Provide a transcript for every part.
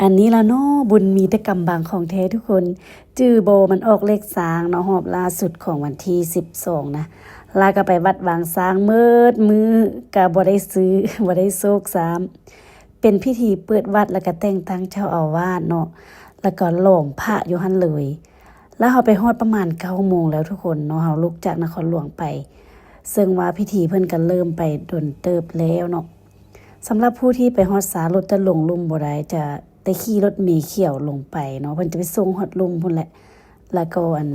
ອັນນີ້ລະເນາະ ບຸນມີແຕ່ກຳບັງຂອງແທ້ທຸກຄົນ. ຈື່ບໍ່ ມັນອອກເລກຊ້າງເນາະ ຮອບລ່າສຸດຂອງວັນທີສິບສອງນະ ລາກະໄປວັດວາງຊ້າງໝົດມື້ ກະບໍ່ໄດ້ຊື້ ບໍ່ໄດ້ໂຊກຊ້ຳ. ເປັນພິທີເປີດວັດ ລະກະແຕ່ງຕັ້ງເຈົ້າອາວາດເນາະ ລະກະຫຼອມພະຢູ່ຫັ້ນເລີຍ. ລະເຮົາໄປຮອດປະມານເກົ້າໂມງແລ້ວທຸກຄົນເນາະ ເຮົາລຸກຈາກນະຄອນຫຼວງໄປ ເຊິ່ງວ່າພິທີເພິ່ນກະເລີ່ມໄປດົນເຕີບແລ້ວເນາະ. ສຳລັບຜູ້ທີ່ໄປຮອດຊ້າ ລົດຈະລົງລຸ່ມບໍ່ໄດ້ ຈະໄດ້ຂີ່ລົດເມຂຽວລົງໄປເນາະ ເພິ່ນຈະໄປສົ່ງຮອດລຸ່ມພຸ້ນແຫຼະ ລະກໍອັນ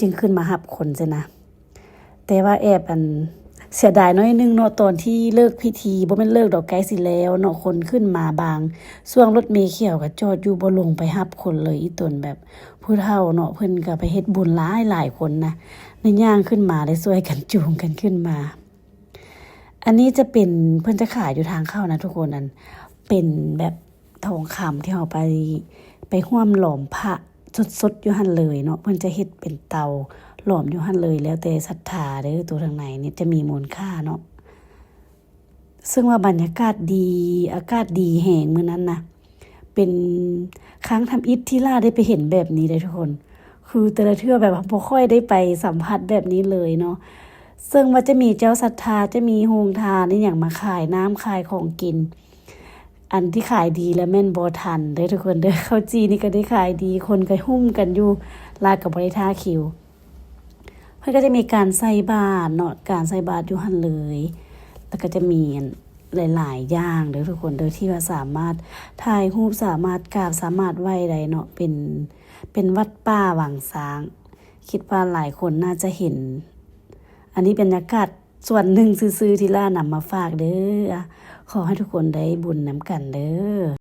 ຈຶ່ງຂຶ້ນມາຮັບຄົນຊີ້ນະ. ແຕ່ວ່າແອບອັນ ເສຍດາຍໜ້ອຍໜຶ່ງເນາະ ຕອນທີ່ເລີກພິທີ ບໍ່ແມ່ນເລີກດອກ ໃກ້ຊິແລ້ວເນາະ ຄົນຂຶ້ນມາບາງ ຊ່ວງລົດເມຂຽວກະຈອດຢູ່ ບໍ່ລົງໄປຮັບຄົນເລີຍ. ອີ່ຕົນແບບຜູ້ເຖົ້າເນາະ ເພິ່ນກະໄປເຮັດບຸນຫຼາຍໆຄົນນະ ໄດ້ຍ່າງຂຶ້ນມາ ໄດ້ຊ່ວຍກັນຈູງກັນຂຶ້ນມາ. ອັນນີ້ຈະເປັນ ເພິ່ນຈະຂາຍຢູ່ທາງເຂົ້ານະທຸກຄົນ ອັນ ເປັນແບບທອງຄຳທີ່ເຮົາໄປ ໄປຮ່ວມຫຼອມພະສົດໆຢູ່ຫັ້ນເລີຍເນາະ ເພິ່ນຈະເຮັດເປັນເຕົາຫຼອມຢູ່ຫັ້ນເລີຍ ແລ້ວແຕ່ສັດທາເດີ. ໂຕທາງໃນນີ້ຈະມີມູນຄ່າເນາະ ເຊິ່ງວ່າບັນຍາກາດດີ ອາກາດດີແຮງມື້ນັ້ນນະ ເປັນຄັ້ງທຳອິດທີ່ລາໄດ້ໄປເຫັນແບບນີ້ເດ້ທຸກຄົນ. ຄືແຕ່ລະເທື່ອແບບວ່າບໍ່ຄ່ອຍໄດ້ໄປສຳຜັດແບບນີ້ເລີຍເນາະ ເຊິ່ງວ່າຈະມີເຈົ້າສັດທາ ຈະມີໂຮງທານອີ່ຫຍັງມາຂາຍນ້ຳຂາຍຂອງກິນ ອັນທີ່ຂາຍດີລະແມ່ນບໍ່ທັນເດີທຸກຄົນເດີ. ເຂົ້າຈີ່ນີ້ກະໄດ້ຂາຍດີ ຄົນກະຫຸ້ມກັນຢູ່ ລາກະບໍ່ໄດ້ຖ້າຄິວ. ເພິ່ນກະຈະມີການໃສ່ບາດເນາະ ການໃສ່ບາດຢູ່ຫັ້ນເລີຍ ລະກະຈະມີອັນ ຫຼາຍໆຢ່າງເດີທຸກຄົນເດີ ທີ່ວ່າສາມາດຖ່າຍຮູບ ສາມາດກາບ ສາມາດໄຫວ້ໄດ້ເນາະ ເປັນ ເປັນວັດປ່າວາງຊ້າງ ຄິດວ່າຫຼາຍຄົນໜ້າຈະເຫັນ. ອັນນີ້ບັນຍາກາດສ່ວນໜຶ່ງຊື່ໆ ທີ່ລານຳມາຝາກເດີ ຂໍໃຫ້ທຸກຄົນໄດ້ບຸນນຳກັນເດີ.